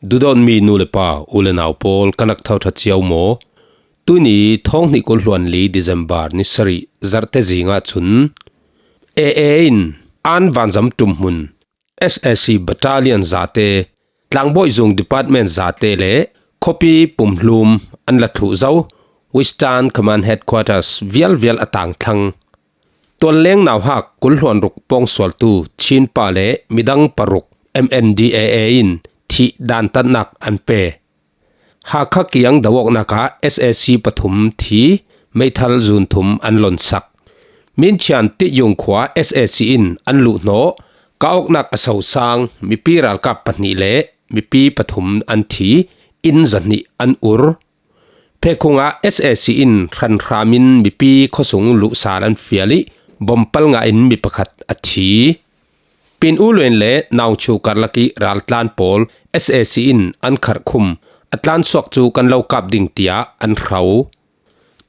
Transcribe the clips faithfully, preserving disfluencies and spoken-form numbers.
Dudawnmi nu le pa, u le nau pawl, ka nak thotha ciau maw? Tuini thawng hnih kul hluan li December ni sarih zarhte zingah cun A A in an vanzam ṭumhmun S A C Battalion zate, Tlangbawi Zung Department zate le khuapi pumhlum an la thluh zo Western Command Headquarters vialvial a tangthlang. Tualleng nauhak kul hluan ruk pawngsualtu Chinpa le midang paruk M N D A A in thih dantatnak an pe. Hakha kiang do awknak ah S A C pathum thi, meithal zun thum an lonsak. Minchian Tiyung khua S A C in an luhhnawh, kah awknak a sosang mipi ralkap pahnih le mipi pathum an thi, inn zahnih an ur. Phekhung ah S A C in hranhram in mipi khuasung luhsal an fial ih, bom palngah in mi pakhat a thi. Pin U Luen le Nauchu karlak ih raltlan pawl S A C in an kharhkhum, a tlansuak cu kan lo kap ding tiah an hro.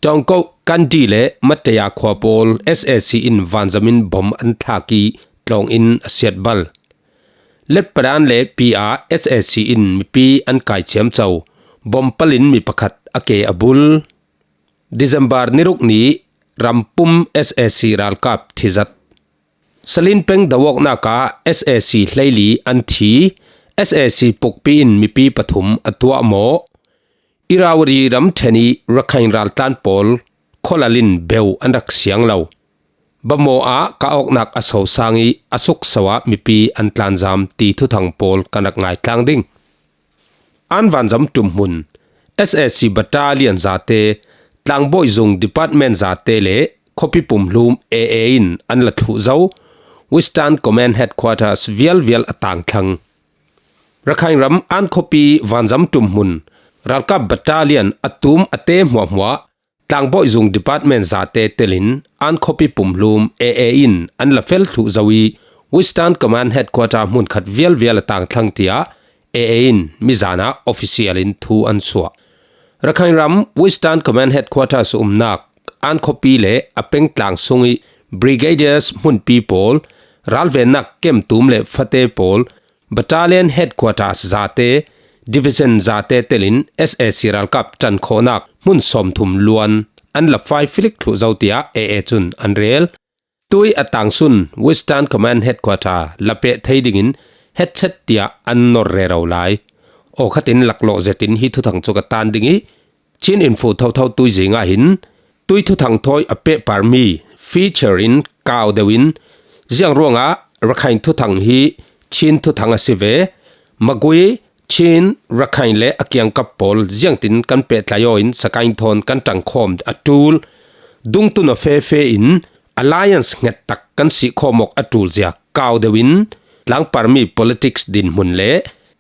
Ṭawngkoh Kandi le Mataya khua pawl S A C in vanzam in bom an thlak ih tlawng in a siat bal. Letpadan le Pi ah S A C in mipi an kai ciamco, bom pal in mi pakhat a ke a bul. December ni ruk ni rampum S A C ralkap thizat. Salin peng do awknak ah S A C hleili an thi, S A C pukpi in mipi pathum a tuah maw? Irrawaddy ramṭhen ih Rakhine raltlan pawl khualal in beu an rak siang lo. Bamaw ah kah awknak a sosang ih a sukso ah mipi an tlanzam ti thuthang pawl kan rak ngaitlang ding. An vanzam ṭumhmun S A C Battalion zate, Tlangbawi Zung Department zate le khuapi pumhlum A A in an la thluh zo Western Command Headquarters vialvial a tangthlang. Rakhine ram an khuapi vanzam ṭumhmun ralkap battalion a tum a te hmuahhmuah Tlangbawi Zung Department zate telin an khuapi pumhlum A A in an la fel thluh zo ih Western Command Headquarter hmunkhat vialvial a tangthlang tiah A A in mizan ah official in thu an suah. Rakhine ram Western Command Headquarters umnak an khuapi le a pengtlang sungih brigadiers hmunpi pawl, ralvennak kem tum le fate pawl, Battalion Headquarters zate, Division zate telin S A C ralkap ṭankhawhnak hmun sawmthum luan an la fai filik thluh zo tiah A A cun an rel. Tui a tangsun Western Command Headquarter la peh thei dingin hetchet tiah an nor rero lai. Awkhatin laklawh zetin hi thuthang cu ka tan ding ih, Chin Info thotho tuizing ah hin tui thuthang thawi a pehparmi feature in kau deuh in, ziang ruangah Rakhine thuthang hi Chin thuthang a si ve, Magui, Chin, Rakhine le a kiangkap pawl ziangtin kan pehtlaih aw in sakain thawn kan ṭangkhawm a ṭul, dungtun a fefe in alliance hngettak kan sihkhawm awk a ṭul zia kau deuh in, tlangparmi politics dinhmun le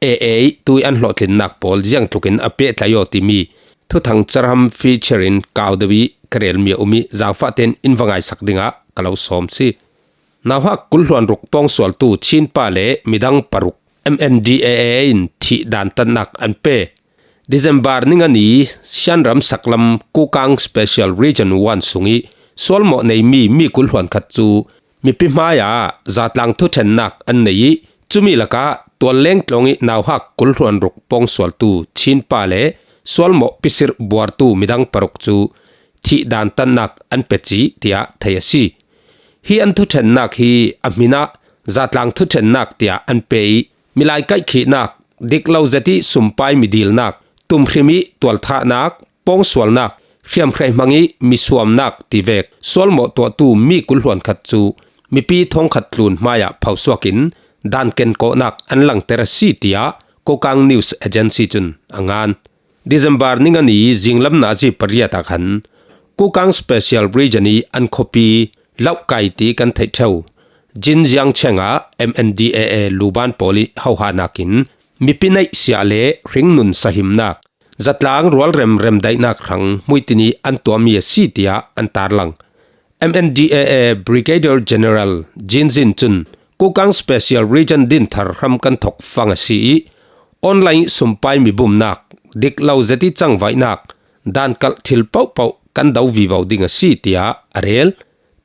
A A tui an hlawhtlinnak pawl ziangtlukin a pehtlaih aw timi thuthang carham feature in kau deuh ih ka relmi a um ih, zangfah tein in va ngaisak dingah ka lo sawm si. Nauhak kul hluan ruk pawngsualtu Chinpa le midang paruk M N D A A in thih dantatnak an pe. December ni nga ni Shan ram saklam Kokang Special Region one sungih sualmawh neimi mi kul hluan khat cu mipi hmaiah zatlang thuṭhennak an nei ih, cumi lakah Tualleng tlawng ih nauhak kul hluan ruk pawngsualtu Chinpa le sualmawh pisirh buartu midang paruk cu thih dantatnak an pe cih tiah thei a si. Hi an thuṭhennak hi a hmin ah zatlang thuṭhennak tiah an pe ih, milai kaihkhihnak, dik lo zet ih sumpai midilnak, tumhrim ih tualthahnak, pawngsualnak, hriamhrei hmang ih misuamnak tivek sualmawh tuahtu mi kul hluan khat cu mipi thawngkhat tlun hmaiah phosuak in danken kawhnak an langter a si, tiah Kokang News Agency cun a ngan. December ni nga ni zinglam nazi pariat ah khan Kokang Special Region ih an khuapi Lauhkai ti kan theih ṭheu Jinjiang Cheng ah M N D A A luban pawl ih hohahnak in mipi neih siah le hringnun sahimnak, zatlang rualrem remdaihnak hrang hmuitin ih an tuahmi a si, tiah an tarlang. M N D A A Brigadier General Jin Zin cun Kokang Special Region dinthar hram kan thok fang a si ih, online sumpai mibumnak, dik lo zet ih cangvaihnak, dankalh thil pohpoh kan do vivo ding a si, tiah a rel.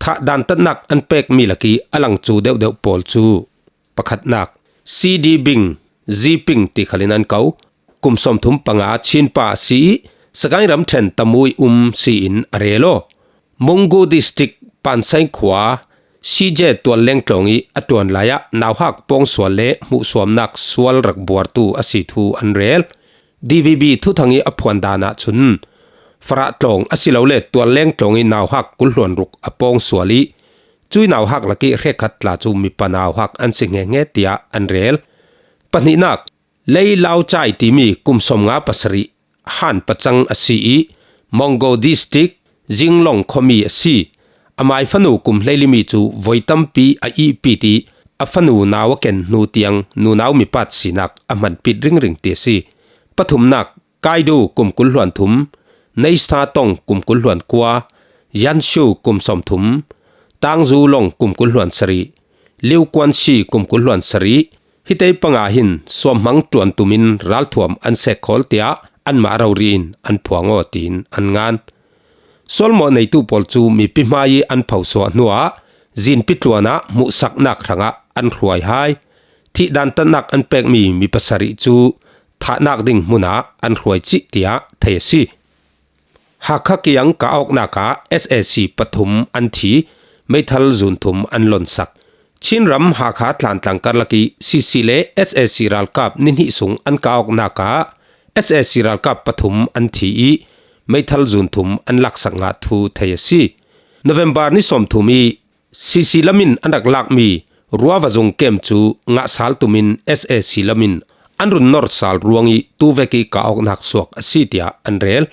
Thah dantatnak an pekmi lakih a langcu deuhdeuh pawl cu pakhatnak, C D Bing, Ziping ti khalin an ko. Kum sawmthum panga Chinpa a si i, Sagaing ramṭhen Tamui um si-in a rel aw. Mungu District Pansai khua C J Tualleng tlawng i a ṭuan lai-ah nauhak pawngsual le hmuhsuamnak sual rak buartu a si thu an rel. D V B thuthang i a phuan dan ah cun Farah tlawng a si lo le Tualleng tlawng i nauhak kul hluan ruk a pawngsual i, cui nauhak lak i hrekkhat tla cu mipa nauhak an si ngehnge tiah an rel. Pahnihnak, Lei Lau Cai timi kum sawmnga pasarih Han pacang a si i, Mongo District Zinglong khuami a si. Amai fanu kum hleilimi cu voi tampi a ihpit i, a fanu nau a ken hnu tiang nunau mipat sinak a hmanpit ringring ti a si. Pathumnak, Kaidu kum kul hluan thum, Neisa Tong kum kul hluan kua, Yanshu kum sawmthum, Tangzu Long kum kul hluan sarih, Liu Kuan Si kum kul hluan sarih, hite panga hin suamhmang ṭuan tumin ralthuam an sek khawl tiah anmah rori in an phuang aw tiin an ngan. Sualmawh neitu pawl cu mipi hmai i an phosuah hnuah zinpi tluan ah hmuhsaknak hrangah an hruai hai. Thih dantatnak an pekmi mi pasarih cu thahnak ding hmunah an hruai cih tiah thei a si. Hakha kiang kah awknak ah S A C pathum an thi, meithal zun thum an lonsak. Chinram Hakha Thantlang karlak i C C le S A C ralkap ni hnih sung an kah awknak ah S A C ralkap pathum an thi i meithal zun thum an laksak ngah thu thei a si. November ni sawmthum i C C lam in an rak lakmi ruava zung kem cu ngah sal tumin S A C lam in an run nor sal ruang i tuvek i kah awknak suak a si tiah an rel.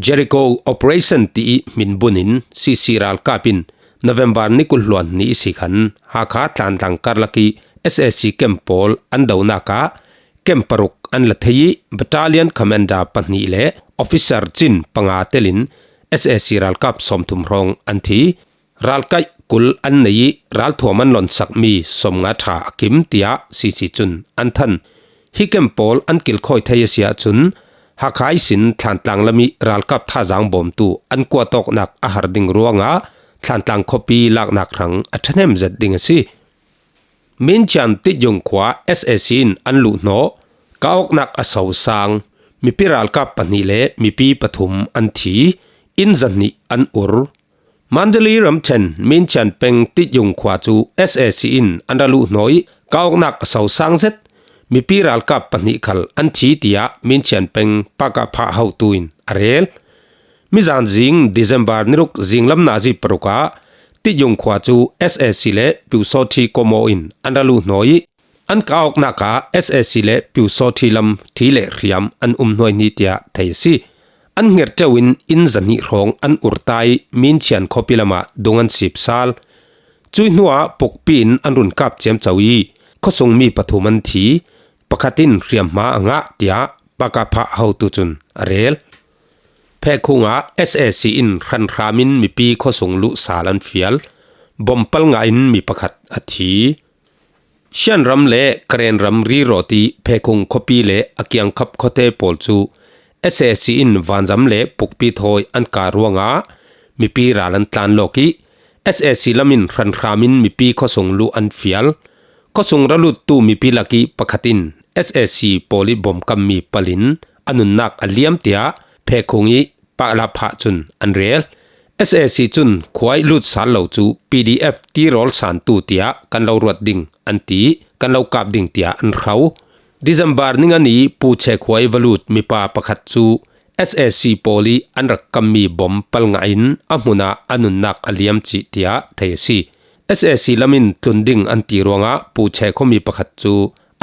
Jericho Operation ti i hmin bun in C C ralkap in November ni kul hluan ni i si khan Hakha Thantlang karlak i S A C kem pawl an donak ah kem paruk an la thei i Battalion Commander pahnih le Officer cin panga telin S A C ralkap sawmthum hrawng an thi. Ralkaih kul an nei i ralthuam an lonsakmi sawmnga ṭha a kim tiah C C cun an than. Hi kem pawl an kilkhawi thei a si ahcun Hakha ihsin Thantlang lam i ralkap thazaang bawmtu an kuatawknak a har ding ruangah Thantlang khuapi laknak hrang a ṭhahnem zet ding a si. Minchian Titjung khua S A C in an luhhnawh, kah awknak a sosang, mipi ralkap pahnih le mipi pathum an thi, inn zahnih an ur. Mandalay ramṭhen Minchian peng Titjung khua cu S A C in an ra luhhnawh i kah awknak a sosang zet, mipi ralkap pahnih khal an thi tiah Minchian peng Pakapha hotu in a rel. Mizan zing December ni ruk zinglam nazi paruk ah Titjung khua cu S A C le Pyusawṭhi Kawmaw in an ra luhhnawh i an kah awknak ah S A C le Pyusawṭhi lam ṭhi le hriam an um hnuaihni tiah thei a si. An hngerṭeu in inn zahnih hrawng an ur ta i Minchian khuapi lamah dung an sip sal. Cui hnuah pukpi in an run kap ciamco i khuasungmi pathum an thi, pakhat in hriamhma a ngah tiah Pakapha hotu cun a rel. Phekhung ah S A C in hranhram in mipi khuasung luh sal an fial. Bom pal ngah in mi pakhat a thi. Shan ram le Karen ram rirawt i Phekhung khuapi le a kiangkhap khuate pawl cu S A C in vanzam le pukpi thawi an kah ruangah mipi ral an tlan lawk i S A C lam in hranhram in mipi khuasung luh an fial. Khuasung ra luttu mipi lak i pakhat in S A C pawl i bom kammi pal in a nunnak a liam tiah Phekhung i Pakla Phah cun an rel. S A C cun khua i lut sal lo cu P D F tirawl santu tiah kan lo ruat ding an ti, kan lo kap ding tiah an hro. December ni nga ni Pu Che khua i va lut mipa pakhat cu S A C pawl i an rak kammi bom pal ngah in a hmun ah a nunnak a liam cih tiah thei a si. S A C lam in tlun ding an ti ruangah Pu Che khuami pakhat cu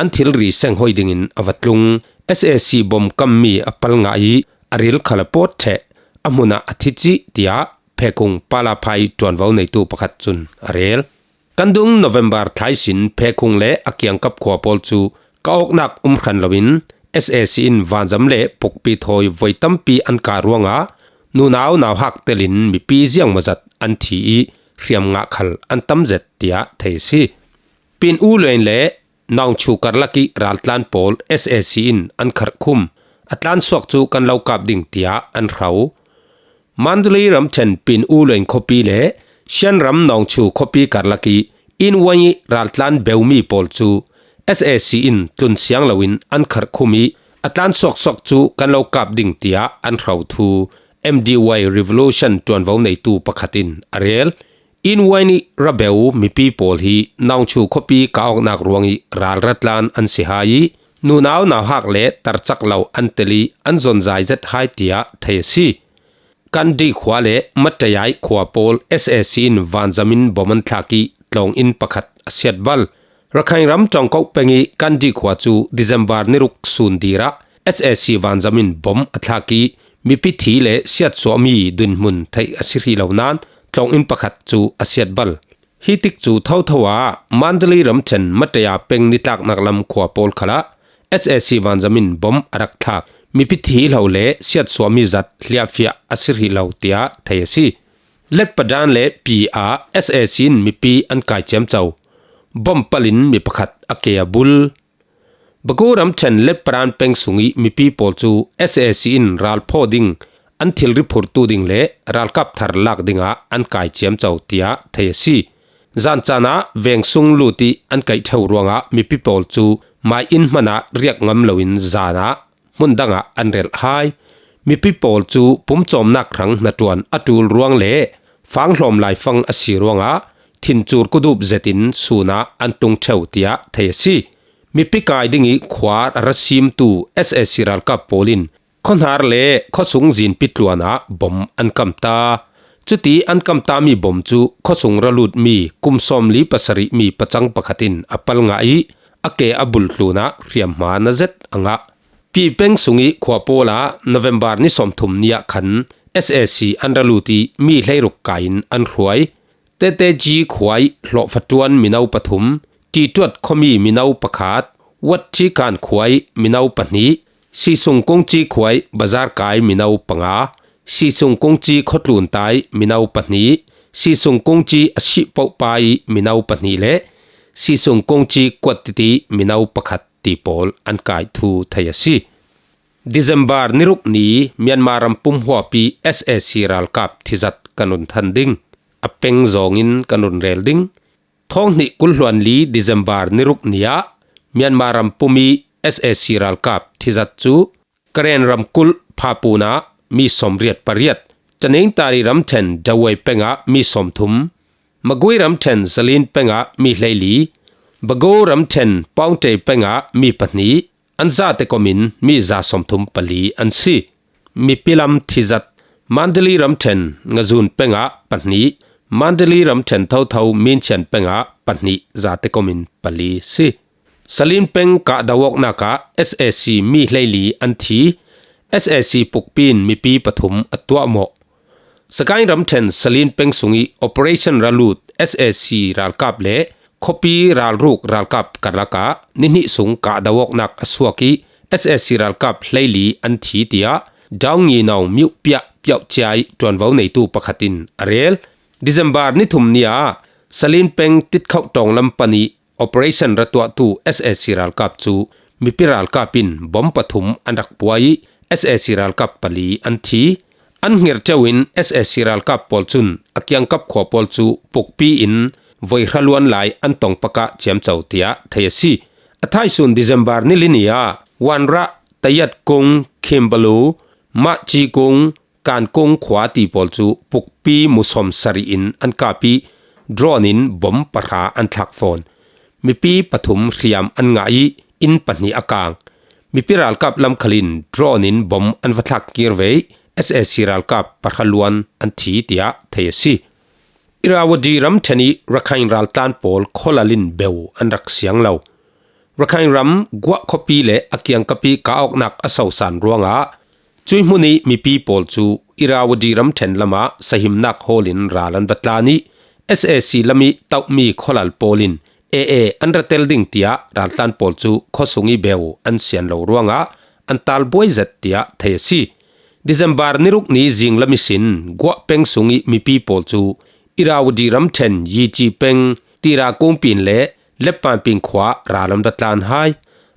an thilri seng hoi dingin a va tlung. S A C bom kammi a pal ngah i a ril khal a pawt ṭheh, a hmun ah a thi cih tiah Phekhung Palaphai ṭuanvo neitu pakhat cun a rel. Kan dung November thla ihsin Phekhung le a kiangkap khua pawl cu kah awknak um hran loin S A C in vanzam le pukpi thawi voi tampi an kah ruangah nunau nauhak telin mipi ziangmawzat an thi i hriam ngah khal an tam zet tiah thei a si. Pin U Luen le Nawngchu karlak i raltlan pawl S A C in an kharhkhum. A tlansuak cu kan lo kap ding tiah an hro. Mandalay ramṭhen Pin U Luen khuapi le Shan ram Nawngchu khuapi karlak i Inwai i raltlan beumi pawl cu S A C in tlun siang loin an kharh khum ih, a tlan suaksuak cu kan lo kap ding tiah an hro thu M D Y Revolution ṭuanvo neitu pakhat in a rel. Inwai nih Rabeu mipi pawl hi Naungchu khuapi kah awknak ruangih ralra tlan an si hai ih, nunau nauhak le tarcak lo an tel ih an zonzai zet hai tiah thei a si. Kandi khua le Matayai khua pawl S A C in vanzam in bom an thlak ih tlawng inn pakhat a siat bal. Rakhine ram ṭongkoh peng ih Kandi khua cu December ni ruk sun dirah S A C vanzam in bom a thlak ih mipi thi le siatsuahmi dinhmun theih a si hrih lo nain tlawng inn pakhat cu a siat bal. Hi tikcu thotho ah Mandalay ramṭhen Mataya peng nitlaknak lam khua pawl khalah S A C vanzam in bom a rak thlak. Mipi thi hlo le siatsuahmi zat hliahfiah a si hrih lo tiah thei a si. Letpadan le Pi ah S A C in mipi an kai ciamco. Bom palin mi pakhat a ke a bul. Bago ramṭhen Letpadan peng sungih mipi pawl cu S A C in ralphaw ding, an thilri phurtu ding le ralkap thar lak dingah an kai ciamco tiah thei a si. Zan caan ah veng sung lut ih an kaih ṭheu ruangah mipi pawl cu mai inn hmanah riak ngam loin zan ah hmun dangah an relh hai. Mipi pawl cu pumcawmnak hrang hnaṭuan a ṭul ruang le fanghlawm laifang a si ruangah thincur kudup zetin sun ah an tung ṭheu tiah thei a si. Mipi kai dingih khuar a ra simtu S A C ralkap pawl in khuahnar le khuasung zinpi tluan ah bom an kamta. Cuti an kamtami bom cu khuasung ra lutmi kum sawmli pasarih mi pacang pakhat in a pal ngah ih a ke a bul tlunah hriamhma na zet a ngah. Pi peng sungih khua pawl ah November ni sawmthum ni ah khan S A C an ra lut ih mi hleiruk kai in an hruai. Teteji khuai hlawhfatuan mino pathum, Tituat khuami mino pakhat, Wat Thikan khuai mino pahnih, Sisung Kungci khuai bazar kai mino panga, Sisung Kungci khuatluntai mino pahnih, Sisung Kungci a sih pohpai mino pahnih le Sisung Kungci kuat titi mino pakhat ti pawl an kai thu thei a si. December ni ruk ni Myanmar ram pum huapi S A C ralkap thizat kan run than ding. A peng zawngin kan run rel ding. Thawng hnih kul hluan li December ni ruk ni ah Myanmar ram pum ih S A C ralkap thizat cu Karen ramkulh Phapun ah mi sawmriat pariat, Caningtari ramṭhen Dawei peng ah mi sawmthum, Magui ramṭhen Zalin peng ah mi hleili, Bago ramṭhen Paungtei peng ah mi pahnih, an zate kom in mi za sawmthum pali an si. Mipi lam thizat, Mandalay ramṭhen Ngazun peng ah pahnih, Mandalay ramṭhen thotho Minchian peng ah pahnih zate kom in pali si. Salin peng kahdo awknak ah S A C mi hleili an thi. S A C pukpi in mipi pathum a tuahmawh. Sagaing ramṭhen Salin peng sungih operation ra lut S A C ralkap le khuapi ralruk ralkap karlak ah nihnih sung kahdo awknak a suak ih S A C ralkap hleili an thi tiah Daung Nginong Miuh Piah Piauh Ciai ṭuanvo neitu pakhat in a rel. December ni thum ni ah Salin peng Titkhoh ṭawng lam pan ih operation ra tuahtu S A C ralkap cu mipi ralkap in bom pathum an rak puai ih S A C ralkap pali an thi. An hngirṭeu in S A C ralkap pawl cun a kiangkap khua pawl cu pukpi in voi hra luan lai an tong pakah ciamco tiah thei a si. A thaisun December ni li ni ah Wanrah, Tayat Kung, Khimbalu, Mahci Kung, Kankung khua ti pawl cu pukpi mu sawm sarih in an kap ih drone in bom pahra an thlak fawn. Mipi pathum hriam an ngah ih inn pahnih a kang. Mipi ralkap lam khal in drone in bom an va thlak kir ve ih S A C ralkap pahra luan an thi tiah thei a si. Irrawaddy ramṭhen ih Rakhine raltlan pawl khualal in beu an rak siang lo. Rakhine ram Guah khuapi le a kiangkap ih kah awknak a sosan ruangah cuih hmun ih mipi pawl cu Irrawaddy ramṭhen lamah sahimnak hawl in ral an va tlan ih S A C lam ih tohmi khualal pawl in A A an ra tel ding tiah raltlan pawl cu khuasung ih beu an sian lo ruangah an talbuai zet tiah thei a si. December ni ruk ni zing lam ihsin Guah peng sung ih mipi pawl cu Irrawaddy ramṭhen Yici peng Tira Kungpin le Leppanpin khua ral an va tlan hai.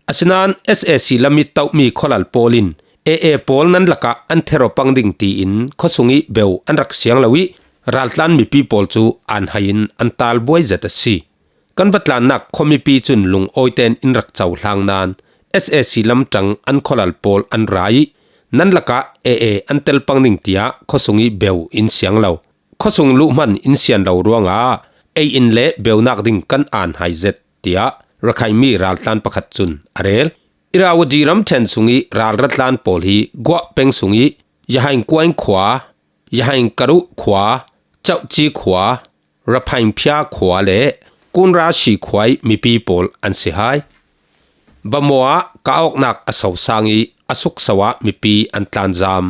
Asinain S A C lam ih tohmi khualal pawl in A A pawl nan lakah an ther aw pang ding tiin khuasung ih beu an rak siang lo ih raltlan mipi pawl cu an hai in an talbuai zet a si. Kan va tlannak khuamipi cun lungawiten in rak cohlang nain S A C lamtang an khualal pawl an ra ih nan lakah A A an telpang ding tiah khuasung ih beu in siang lo, khuasung luh hman in sian lo ruangah ei in le beunak ding kan aan hai zet, tiah Rakhine mi raltlan pakhat cun a rel. Irrawaddy ramṭhen sungih ralratlan pawl hi Guah peng sungih Yahain Kuain khua, Yahain Karuh khua, Chauhci khua, Raphine Phia khua le Kunrashi khua ih mipi pawl an si hai. Bamaw ah ka awknak a sosang ih a sukso ah mipi an tlanzam.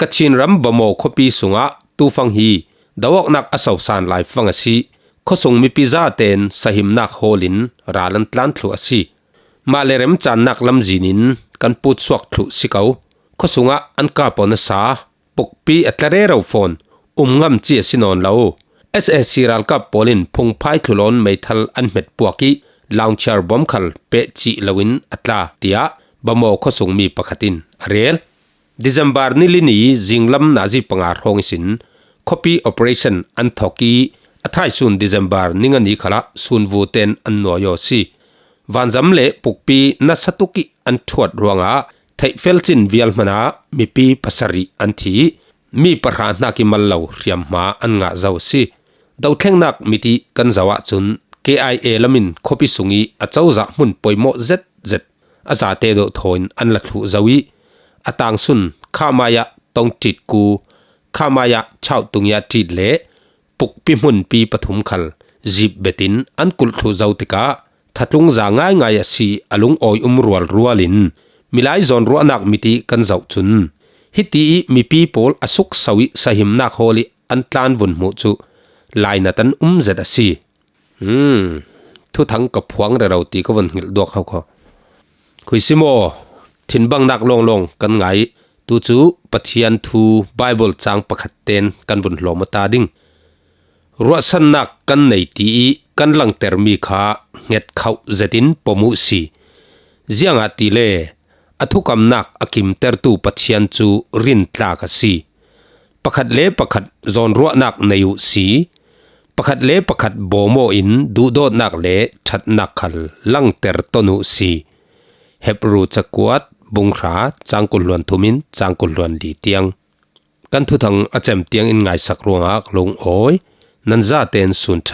Kachin ram Bamaw khuapi sungah tufang hi do awknak a sosan laifang a si. Khuasung mipi zaten sahimnak hawl in ral an tlan thluh a si. Mah le remcannak lamzin in kan putsuak thluh si ko. Khuasungah an kap aw nasa, pukpi a tla rero fawn, um ngam ci a si nawn lo. S A C ralkap pawl in phungphai thluhlawn meithal an hmet puak ih launcher bom khal peh cih loin a tla, tiah Bamaw khuasungmi pakhat in a rel. December ni li ni zinglam nazi panga hrawng ihsin khuapi operation an thawk ih a thaisun December ni nga ni khalah sunvu ten an nuai aw si. Vanzam le pukpi nasa tuk ih an thuat ruangah theihfel cin vial hmanah mipi pasarih an thi ih mi pahra hnak ih mal lo hriamhma an ngah zo a si. Dothlennak mit ih kan zoh ahcun K I A lam in khuapi sungih a cozah hmun poimawh zetzet a zate dawh thaw in an la thluh zo ih a tangsun Khamaya Tongtitku, Khamaya Chautungia Tit le pukpi hmunpi pathum khal zip betin an kulh thluh zo tikah thatlung za ngaingai a si a lungawi um rualrual in milai zawnruahnak mit ih kan zoh cun hiti ih mipi pawl a sukso ih sahimnak hawl ih an tlan vun hmuh cu lainat an um zet a si. Hmm, thuthang ka phuang rero ti ka vun hngilh duak ho kho. Khuisi maw, thinbangnak lawnglawng kan ngah ih tu cu Pathian thu Baibal cang pakhat ten kan vun hlawm aw ta ding. Ruahsannak kan nei ti ih kan langtermi kha hnget khauh zetin pom uh si. Ziangahtile a thukamnak a kimtertu Pathian cu rintlak a si. Pakhat le pakhat zawnruahnak nei uh si. Pakhat le pakhat bawmaw in duhdawtnak le ṭhatnak khal langter ton uh si. Hebru cakuat, bunghra, cangkul hluan thum in cangkul hluan li tiang. Kan thuthang a cem tiang in ngaisak ruangah ka lungawi. Nan zaten sun